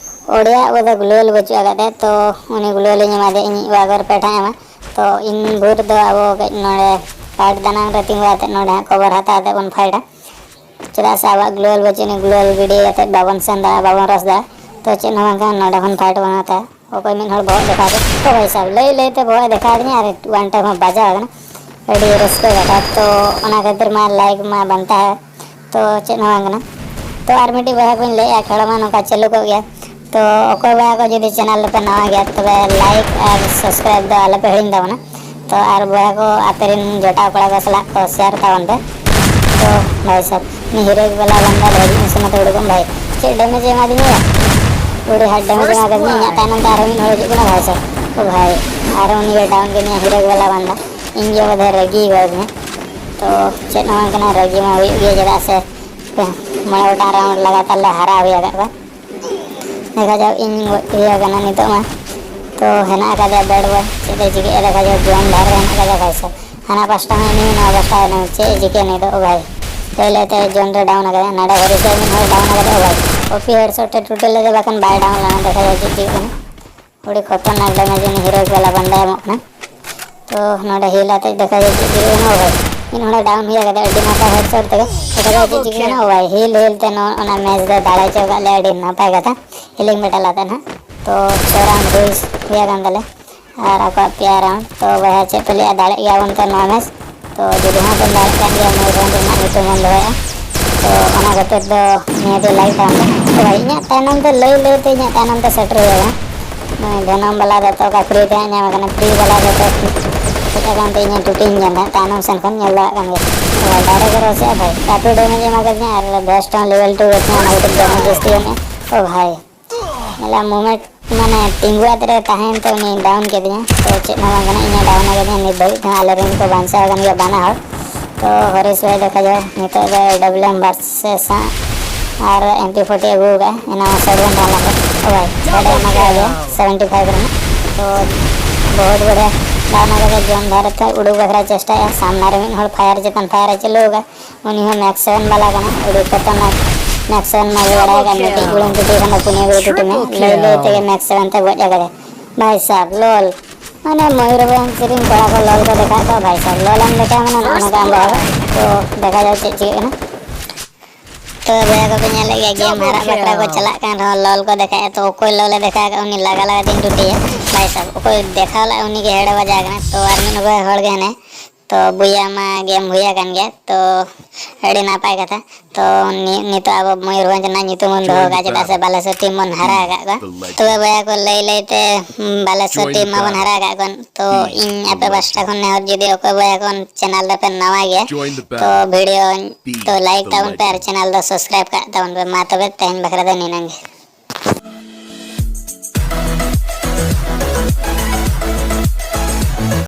ᱚᱲᱮᱭᱟᱜ ᱵᱚᱞᱮ ᱜᱞᱳᱣᱟᱞ ᱵᱟᱹᱪᱩᱜ ᱟᱠᱟᱫ ᱛᱟᱭᱟ, ᱛᱚ ᱩᱱᱤ ᱜᱞᱳᱣᱟᱞ ᱤᱧ ᱮᱢᱟᱫᱮᱭᱟ, ᱤᱧᱤᱡ ᱣᱟᱜᱚᱨ ᱯᱮᱴᱷᱟᱭ ᱮᱢᱟ᱾ ᱛᱚ ᱛᱚ ᱤᱱ ᱵᱷᱳᱨ ᱫᱚ ᱟᱵᱚ ᱠᱟᱹᱡ ᱱᱚᱰᱮ ᱯᱟᱴ ᱫᱟᱱᱟᱝ ᱨᱮ ᱛᱤᱸᱜᱩ ᱠᱟᱛᱮ ᱱᱚᱰᱮ ᱦᱟᱸᱜ ᱠᱚᱵᱚᱨ ᱦᱟᱛᱟᱣ ᱠᱟᱛᱮ ᱵᱚᱱ ᱯᱷᱟᱭᱤᱴᱟ᱾ ᱪᱮᱫᱟᱜ ᱥᱮ ᱟᱵᱚᱣᱟᱜ ᱜᱞᱳᱣᱟᱞ ᱵᱟᱹᱪᱩᱜ ᱟᱹᱱᱤᱡ, ᱜᱞᱳᱣᱟᱞ ᱜᱤᱰᱤ ᱠᱟᱛᱮ ᱵᱟᱵᱚᱱ ᱥᱮᱱ ᱫᱟᱲᱮᱭᱟᱜᱼᱟ, ᱵᱟᱵᱚᱱ ᱨᱟᱥ ᱫᱟᱲᱮᱭᱟᱜᱼᱟ᱾ ᱛᱚ ᱪᱮᱫ ᱦᱚᱸ ᱵᱟᱝ ᱠᱟᱱᱟ, ᱱᱚᱰᱮ ᱠᱷᱚᱱ ᱯᱷᱟᱭᱤᱴ ᱵᱚᱱ ᱦᱟᱛᱟᱣᱟ᱾ ᱚᱠᱚᱭ ᱢᱤᱫ ᱦᱚᱲ ᱵᱚᱦᱚᱜ ᱫᱮᱠᱷᱟᱣ ᱠᱮᱫ, ᱚ ᱵᱷᱟᱭ ᱥᱟᱦᱮᱵᱽ, ᱞᱟᱹᱭ ᱞᱟᱹᱭ ᱛᱮ ᱵᱚᱦᱚᱜ ᱮ ᱫᱮᱠᱷᱟᱣ ᱟᱹᱫᱤᱧᱟ ᱟᱨ ᱚᱣᱟᱱ ᱴᱟᱭᱤᱢ ᱦᱚᱸ ᱵᱟᱡᱟᱣ ᱟᱠᱟᱱᱟ᱾ ᱟᱹᱰᱤ ᱨᱟᱹᱥᱠᱟᱹ ᱠᱟᱛᱷᱟ᱾ ᱛᱚ ᱚᱱᱟ ᱠᱷᱟᱹᱛᱤᱨ ᱢᱟ ᱞᱟᱭᱤᱠ ᱢᱟ ᱵᱟᱝ ᱛᱟᱦᱮᱸ, ᱛᱚ ᱪᱮᱫ ᱦᱚᱸ ᱵᱟᱝ ᱠᱟᱱᱟ᱾ ᱛᱚ ᱟᱨ ᱢᱤᱫᱴᱤᱡ ᱵᱚᱭᱦᱟ ᱠᱚᱧ ᱞᱟᱹᱭᱮᱫᱼᱟ, ᱠᱷᱮᱞ ᱢᱟ ᱱᱚᱝᱠᱟ ᱪᱟᱹᱞᱩ ᱠᱚᱜ ᱜᱮᱭᱟ᱾ ᱛᱚ ᱚᱠᱚᱭ ᱵᱚᱭᱦᱟ ᱠᱚ ᱡᱩᱫᱤ ᱪᱮᱱᱮᱞ ᱨᱮᱯᱮ ᱱᱟᱣᱟ ᱜᱮᱭᱟ, ᱛᱚᱵᱮ ᱞᱟᱭᱤᱠ ᱟᱨ ᱥᱟᱵᱥᱠᱨᱟᱭᱤᱵ ᱫᱚ ᱟᱞᱚᱯᱮ ᱦᱤᱲᱤᱧ ᱛᱟᱵᱚᱱᱟ᱾ ᱛᱚ ᱟᱨ ᱵᱚᱭᱦᱟ ᱠᱚ ᱟᱯᱮ ᱨᱮᱱ ᱡᱚᱴᱟᱣ ᱠᱚᱲᱟ ᱠᱚ ᱥᱟᱞᱟᱜ ᱠᱚ ᱥᱮᱭᱟᱨ ᱛᱟᱵᱚᱱ ᱯᱮ᱾ ᱛᱚ ᱵᱷᱟᱭ ᱥᱟᱦᱮᱵᱽ, ᱩᱱᱤ ᱦᱤᱨᱳ ᱵᱟᱞᱟ ᱵᱟᱱᱫᱟ ᱰᱷᱮᱨ ᱧᱚᱜ ᱥᱮ ᱱᱚᱛᱮ ᱩᱰᱩᱠᱚᱜ ᱢᱮ ᱵᱷᱟᱭ᱾ ᱪᱮᱫ ᱰᱮᱢᱮᱡᱽ ᱮ ᱮᱢᱟᱫᱤᱧᱟ ᱭᱟ? ᱟᱹᱰᱤ ᱦᱟᱨᱰ ᱰᱮᱢᱮᱡᱽ ᱮᱢᱟ ᱠᱟᱫᱤᱧᱟ᱾ ᱤᱧᱟᱹᱜ ᱛᱟᱭᱱᱚᱢ ᱛᱮ ᱟᱨᱦᱚᱸ ᱢᱤᱫ ᱦᱚᱲ ᱦᱤᱡᱩᱜ ᱠᱟᱱᱟ ᱵᱷᱟᱭ ᱥᱟᱦᱮᱵᱽ᱾ ᱚ ᱵᱷᱟᱭ, ᱟᱨᱦᱚᱸ ᱩᱱᱤ ᱜᱮ ᱰᱟᱣᱩᱱ ᱠᱮᱫᱤᱧᱟ ᱦᱤᱨᱳ ᱵᱟᱞᱟ ᱵᱟᱱᱫᱟ᱾ ᱤᱧ ᱜᱮ ᱵᱚᱫᱷᱚᱭ ᱨᱟᱹᱜᱤ ᱠᱟᱫᱤᱧᱟ᱾ ᱛᱚ ᱪᱮᱫ ᱦᱚᱸ ᱵᱟᱝ ᱠᱟᱱᱟ, ᱨᱟᱹᱜᱤ ᱢᱟ ᱦᱩᱭᱩᱜ ᱜᱮᱭᱟ, ᱪᱮᱫᱟᱜ ᱥᱮ ᱢᱚᱬᱮ ᱜᱚᱴᱟᱝ ᱨᱟᱣᱩᱱᱰ ᱞᱟᱜᱟᱛᱟᱨ ᱞᱮ ᱦᱟᱨᱟᱣ ᱦᱩᱭ ᱟᱠᱟᱫ ᱠᱚᱣᱟ᱾ ᱫᱮᱠᱷᱟ ᱡᱟᱣ, ᱤᱧ ᱜᱚᱡ ᱦᱩᱭ ᱟᱠᱟᱱᱟ ᱱᱤᱛᱚᱜ ᱢᱟ᱾ ᱛᱚ ᱦᱮᱱᱟᱜ ᱟᱠᱟᱫᱮᱭᱟ ᱵᱮᱰ ᱵᱚᱭ, ᱪᱮᱫ ᱮ ᱪᱤᱠᱟᱹᱭᱟ ᱫᱮᱠᱷᱟ ᱡᱟᱣ᱾ ᱡᱚᱱ ᱫᱷᱟᱨᱮ ᱨᱮ ᱦᱮᱱᱟᱜ ᱟᱠᱟᱫᱮᱭᱟ ᱵᱷᱟᱭ ᱥᱟᱦᱮᱵᱽ᱾ ᱦᱟᱱᱟ ᱯᱟᱥᱴᱟ ᱦᱚᱸ ᱮᱱᱮᱢᱤ, ᱱᱚᱣᱟ ᱯᱟᱥᱴᱟ ᱦᱚᱸ ᱮᱱᱮᱢᱤ, ᱪᱮᱫ ᱮ ᱪᱤᱠᱟᱹᱭᱟ ᱱᱩᱭ ᱫᱚ, ᱚ ᱵᱷᱟᱭ᱾ ᱞᱟᱹᱭ ᱞᱟᱹᱭ ᱛᱮ ᱡᱚᱱ ᱨᱮ ᱰᱟᱣᱩᱱ ᱟᱠᱟᱫᱮᱭᱟ, ᱱᱚᱰᱮ ᱦᱚᱨᱤᱥ ᱨᱮ ᱢᱤᱫ ᱦᱚᱲ ᱰᱟᱣᱩᱱ ᱟᱠᱟᱫᱮᱭᱟ, ᱚ ᱵᱷᱟᱭ᱾ ᱳᱯᱤ ᱦᱮᱰᱥᱚᱴ ᱮ ᱴᱩᱴᱟᱹ ᱞᱮᱫᱮ, ᱵᱟᱠᱷᱟᱱ ᱵᱟᱭ ᱰᱟᱣᱩᱱ ᱞᱮᱱᱟ᱾ ᱫᱮᱠᱷᱟ ᱡᱟᱣ ᱪᱮᱫ ᱪᱤᱠᱟᱹᱜ ᱠᱟᱱᱟ᱾ ᱟᱹᱰᱤ ᱠᱷᱚᱛᱚᱨᱱᱟᱠ ᱰᱮᱢᱮᱡᱽ ᱩᱱᱤ ᱦᱤᱨᱳ ᱵᱟᱞᱟ ᱵᱟᱱᱫᱟᱭ ᱮᱢᱚᱜ ᱠᱟᱱᱟ᱾ ᱛᱚ ᱱᱚᱰᱮ ᱦᱤᱞ ᱟᱛᱮ ᱫᱮᱠᱷᱟ ᱡᱟᱣ ᱪᱮᱫ ᱪᱤᱠᱟᱹᱜ ᱠᱟᱱᱟ᱾ ᱚ ᱵᱷᱟᱭ, ᱢᱤᱫ ᱦᱚᱲᱮ ᱰᱟᱣᱩᱱ ᱦᱩᱭ ᱟᱠᱟᱫᱮᱭᱟ ᱟᱹᱰᱤ ᱱᱟᱯᱟᱭ ᱦᱮᱰᱥᱚᱴ ᱛᱮᱜᱮ᱾ ᱫᱮᱠᱷᱟ ᱡᱟᱣ ᱪᱮᱫ ᱪᱤᱠᱟᱹᱜ ᱠᱟᱱᱟ᱾ ᱚ ᱵᱷᱟᱭ, ᱦᱤᱞ ᱦᱤᱞ ᱛᱮ ᱱᱚ-, ᱚᱱᱟ ᱢᱮᱪ ᱫᱚ ᱫᱟᱲᱮ ᱦᱚᱪᱚ ᱟᱠᱟᱫ ᱞᱮᱭᱟ ᱟᱹᱰᱤ ᱱᱟᱯᱟᱭ ᱠᱟᱛᱷᱟ᱾ ᱦᱤᱞᱤᱝ ᱢᱮᱰᱟᱞ ᱟᱛᱮ ᱱᱟᱦᱟᱜ᱾ ᱛᱚ ᱪᱷᱚ ᱨᱟᱣᱩᱱᱰ ᱦᱩᱭ ᱦᱩᱭ ᱟᱠᱟᱱ ᱛᱟᱞᱮᱭᱟ᱾ ᱟᱨ ᱟᱠᱚᱣᱟᱜ ᱯᱮᱭᱟ ᱨᱟᱣᱩᱱᱰ᱾ ᱛᱚ ᱵᱚᱭᱦᱟ, ᱪᱮᱫ ᱯᱮ ᱞᱟᱹᱭᱟ, ᱫᱟᱲᱮᱜ ᱜᱮᱭᱟ ᱵᱚᱱ ᱛᱚ ᱱᱚᱣᱟ ᱢᱮᱪ? ᱛᱚ ᱡᱩᱫᱤ ᱦᱚᱸ ᱵᱚᱱ ᱫᱟᱲᱮᱜ ᱠᱟᱱ ᱜᱮᱭᱟ, ᱱᱤᱭᱟᱹ ᱨᱟᱣᱩᱱᱰ ᱨᱮᱱᱟᱜ ᱧᱩᱛᱩᱢ ᱵᱚᱱ ᱫᱚᱦᱚᱭᱟ᱾ ᱛᱚ ᱚᱱᱟ ᱠᱷᱟᱹᱛᱤᱨ ᱫᱚ ᱱᱤᱭᱟᱹ ᱫᱚ ᱞᱟᱭᱤᱠ ᱛᱟᱵᱚᱱ ᱯᱮ᱾ ᱛᱚ ᱵᱷᱟᱭ, ᱤᱧᱟᱹᱜ ᱛᱟᱭᱱᱚᱢ ᱛᱮ ᱞᱟᱹᱭ ᱞᱟᱹᱭ ᱛᱮ ᱤᱧᱟᱹᱜ ᱛᱟᱭᱱᱚᱢ ᱛᱮ ᱥᱮᱴᱮᱨ ᱦᱩᱭ ᱟᱠᱟᱱᱟ᱾ ᱱᱩᱭ ᱵᱷᱮᱱᱚᱢ ᱵᱟᱞᱟ ᱫᱚ ᱛᱚ ᱚᱠᱟ ᱯᱷᱨᱤ ᱛᱮ ᱦᱟᱸᱜ ᱧᱟᱢ ᱟᱠᱟᱱᱟ, ᱯᱷᱨᱤ ᱵᱟᱞᱟ ᱫᱚ ᱛᱚ ᱦᱮᱡ ᱟᱠᱟᱱ ᱛᱮ ᱤᱧᱮ ᱴᱩᱴᱤᱧ ᱠᱟᱱ ᱛᱟᱦᱮᱸᱫ, ᱛᱟᱭᱱᱚᱢ ᱥᱮᱱ ᱠᱷᱚᱱ ᱧᱮᱞ ᱫᱟᱲᱮᱭᱟᱜ ᱠᱟᱱ ᱜᱮᱭᱟ᱾ ᱚ ᱵᱷᱟᱭ, ᱰᱟᱭᱨᱮᱠᱴ ᱮ ᱨᱚᱥᱮᱫᱼᱟ ᱵᱷᱟᱭ, ᱮᱛᱚ ᱰᱮᱢᱮᱡᱽ ᱮᱢᱟ ᱠᱟᱫᱤᱧᱟ ᱟᱨ ᱵᱷᱮᱥᱴ ᱦᱚᱸ ᱞᱮᱵᱮᱞ ᱴᱩ ᱜᱮ ᱛᱤᱧᱟ, ᱚᱱᱟ ᱠᱷᱟᱹᱛᱤᱨ ᱰᱮᱢᱮᱡᱽ ᱡᱟᱹᱥᱛᱤ ᱮᱢᱮᱫᱼᱟ᱾ ᱚ ᱵᱷᱟᱭ, ᱧᱮᱞᱟ ᱢᱩᱢᱮᱱᱴ ᱢᱟᱱᱮ ᱛᱤᱸᱜᱩ ᱟᱛᱮ ᱨᱮ ᱛᱟᱦᱮᱸᱭᱮᱱ ᱛᱮ ᱩᱱᱤ ᱰᱟᱣᱩᱱ ᱠᱮᱫᱤᱧᱟ᱾ ᱛᱚ ᱪᱮᱫ ᱦᱚᱸ ᱵᱟᱝ ᱠᱟᱱᱟ, ᱤᱧᱮ ᱰᱟᱣᱩᱱ ᱟᱠᱟᱫᱤᱧᱟ᱾ ᱱᱤᱛ ᱫᱷᱟᱹᱵᱤᱡ ᱛᱮᱦᱚᱸ ᱟᱞᱮ ᱨᱮᱱ ᱠᱚ ᱵᱟᱧᱪᱟᱣ ᱟᱠᱟᱱ ᱜᱮᱭᱟ ᱵᱟᱱᱟ ᱦᱚᱲ᱾ ᱛᱚ ᱦᱚᱨᱤᱥ ᱵᱷᱟᱭ, ᱫᱮᱠᱷᱟ ᱡᱟᱣ, ᱱᱤᱛᱚᱜ ᱫᱚ ᱰᱟᱵᱞᱤᱭᱩ ᱮᱢ ᱵᱷᱟᱨᱥᱮᱥ ᱦᱟᱸᱜ ᱟᱨ ᱮᱢ ᱯᱤ ᱯᱷᱳᱨᱴᱤ ᱟᱹᱜᱩ ᱟᱠᱟᱫᱼᱟ, ᱮᱱᱟᱝ ᱥᱚᱴ ᱜᱟᱱ ᱛᱟᱦᱮᱸ ᱞᱮᱱ ᱛᱟᱭᱟ᱾ ᱚ ᱵᱷᱟᱭ, ᱱᱚᱰᱮ ᱮᱢᱟ ᱠᱟᱫᱮᱭᱟ ᱥᱮᱵᱷᱮᱱᱴᱤ ᱯᱷᱟᱭᱤᱵᱷ ᱨᱮᱱᱟᱜ᱾ ᱛᱚ ᱵᱚᱦᱩᱛ ᱵᱚᱲᱦᱤᱭᱟ ᱰᱟᱣᱩᱱ ᱟᱠᱟᱫᱟ, ᱡᱚᱱ ᱫᱷᱟᱨᱮ ᱛᱮ ᱩᱰᱩᱠ ᱵᱟᱠᱷᱨᱟ ᱪᱮᱥᱴᱟᱭᱟ᱾ ᱥᱟᱢᱱᱟ ᱨᱮ ᱢᱤᱫ ᱦᱚᱲ ᱯᱷᱟᱭᱟᱨ ᱪᱮᱛᱟᱱ ᱯᱷᱟᱭᱟᱨ ᱮ ᱪᱟᱹᱞᱩ ᱟᱠᱟᱫ, ᱩᱱᱤ ᱦᱚᱸ ᱢᱮᱠᱥ ᱥᱮᱵᱷᱮᱱ ᱵᱟᱞᱟ ᱠᱟᱱᱟᱭ, ᱟᱹᱰᱤ ᱠᱷᱚᱛᱚᱨᱱᱟᱠ ᱢᱮᱠᱥ ᱥᱮᱵᱷᱮᱱ ᱢᱟ ᱵᱟᱲᱟᱭ ᱠᱟᱱ, ᱢᱤᱫᱴᱤᱡ ᱜᱩᱞᱤ ᱴᱩᱴᱤ ᱠᱷᱟᱱ ᱫᱚ ᱯᱩᱱᱭᱟᱹ ᱜᱩᱞᱤ ᱴᱩᱴᱤ ᱢᱮ, ᱞᱟᱹᱭ ᱞᱟᱹᱭ ᱛᱮᱜᱮ ᱢᱮᱠᱥ ᱥᱮᱵᱷᱮᱱ ᱛᱮ ᱜᱚᱡ ᱟᱠᱟᱫᱟᱭ᱾ ᱵᱷᱟᱭ ᱥᱟᱵ, ᱞᱚᱞ᱾ ᱢᱟᱱᱮ ᱢᱚᱭᱩᱨᱵᱷᱚᱸᱡᱽ ᱨᱮᱱ ᱠᱚᱲᱟ ᱠᱚ ᱞᱚᱞ ᱠᱚ ᱫᱮᱠᱷᱟᱜ ᱠᱚᱣᱟ ᱵᱷᱟᱭ ᱥᱟᱦᱮᱵᱽ, ᱞᱚᱞ ᱮᱢ ᱫᱮᱠᱷᱟᱣ ᱢᱟᱱᱮ ᱱᱚᱜᱼᱚ ᱱᱚᱝᱠᱟ ᱟᱸᱫᱷᱟ᱾ ᱛᱚ ᱫᱮᱠᱷᱟ ᱡᱟᱠ ᱪᱮᱫ ᱪᱤᱠᱟᱹᱜ ᱠᱟᱱᱟ᱾ ᱛᱚ ᱵᱚᱭᱦᱟ ᱠᱚᱯᱮ ᱧᱮᱞᱮᱫ ᱜᱮᱭᱟ ᱜᱮᱢ ᱦᱟᱨᱟᱜ ᱵᱟᱠᱷᱨᱟ ᱠᱚ ᱪᱟᱞᱟᱜ ᱠᱟᱱ ᱨᱮᱦᱚᱸ ᱞᱚᱞ ᱠᱚ ᱫᱮᱠᱷᱟᱣᱮᱫᱼᱟ, ᱛᱚ ᱚᱠᱚᱭ ᱞᱚᱞᱮ ᱫᱮᱠᱷᱟᱣ ᱠᱟᱜ ᱩᱱᱤ ᱞᱟᱜᱟ ᱞᱟᱜᱟ ᱛᱤᱧ ᱴᱩᱴᱤᱭᱟ ᱵᱷᱟᱭ ᱥᱟᱦᱮᱵᱽ, ᱚᱠᱚᱭ ᱫᱮᱠᱷᱟᱣ ᱞᱮᱫ ᱩᱱᱤ ᱜᱮ ᱦᱮᱲᱮ ᱵᱟᱡᱟᱣ ᱠᱟᱱᱟ᱾ ᱛᱚ ᱟᱨ ᱢᱤᱫ ᱚᱠᱚᱭ ᱦᱚᱲ ᱜᱮ ᱦᱟᱱᱮ ᱛᱚ ᱵᱚᱭᱦᱟ ᱢᱟ ᱜᱮᱢ ᱦᱩᱭ ᱟᱠᱟᱱ ᱜᱮᱭᱟ, ᱛᱚ ᱟᱹᱰᱤ ᱱᱟᱯᱟᱭ ᱠᱟᱛᱷᱟ᱾ ᱛᱚ ᱱᱤ- ᱱᱤᱛᱚᱜ ᱟᱵᱚ ᱢᱚᱭᱩᱨᱵᱷᱚᱸᱡᱽ ᱨᱮᱱᱟᱜ ᱧᱩᱛᱩᱢ ᱵᱚᱱ ᱫᱚᱦᱚ ᱠᱟᱜᱼᱟ, ᱪᱮᱫᱟᱜ ᱥᱮ ᱵᱟᱞᱮᱥᱚᱨ ᱴᱤᱢ ᱵᱚᱱ ᱦᱟᱨᱟ ᱟᱠᱟᱫ ᱠᱚᱣᱟ᱾ ᱛᱚᱵᱮ ᱵᱚᱭᱦᱟ ᱠᱚ ᱞᱟᱹᱭ ᱞᱟᱹᱭ ᱛᱮ ᱦᱩᱸ, ᱵᱟᱞᱮᱥᱚᱨ ᱴᱤᱢ ᱢᱟᱵᱚᱱ ᱦᱟᱨᱟ ᱟᱠᱟᱫ ᱠᱚᱣᱟ᱾ ᱛᱚ ᱤᱧ ᱟᱯᱮ ᱯᱟᱥᱴᱟ ᱠᱷᱚᱱ ᱱᱮᱦᱚᱨ, ᱡᱩᱫᱤ ᱚᱠᱚᱭ ᱵᱚᱭᱦᱟ ᱠᱚ ᱪᱮᱱᱮᱞ ᱨᱮᱯᱮ ᱱᱟᱣᱟ ᱜᱮᱭᱟ, ᱛᱚ ᱵᱷᱤᱰᱤᱭᱳ ᱛᱚ ᱞᱟᱭᱤᱠ ᱛᱟᱵᱚᱱ ᱯᱮ ᱟᱨ ᱪᱮᱱᱮᱞ ᱫᱚ ᱥᱟᱵᱥᱠᱨᱟᱭᱤᱵ ᱠᱟᱜ ᱛᱟᱵᱚᱱ ᱯᱮ᱾ ᱢᱟ ᱛᱚᱵᱮ ᱛᱮᱦᱮᱧ ᱵᱟᱠᱷᱨᱟ ᱫᱚ ᱱᱤᱱᱟᱹᱝ ᱜᱮ᱾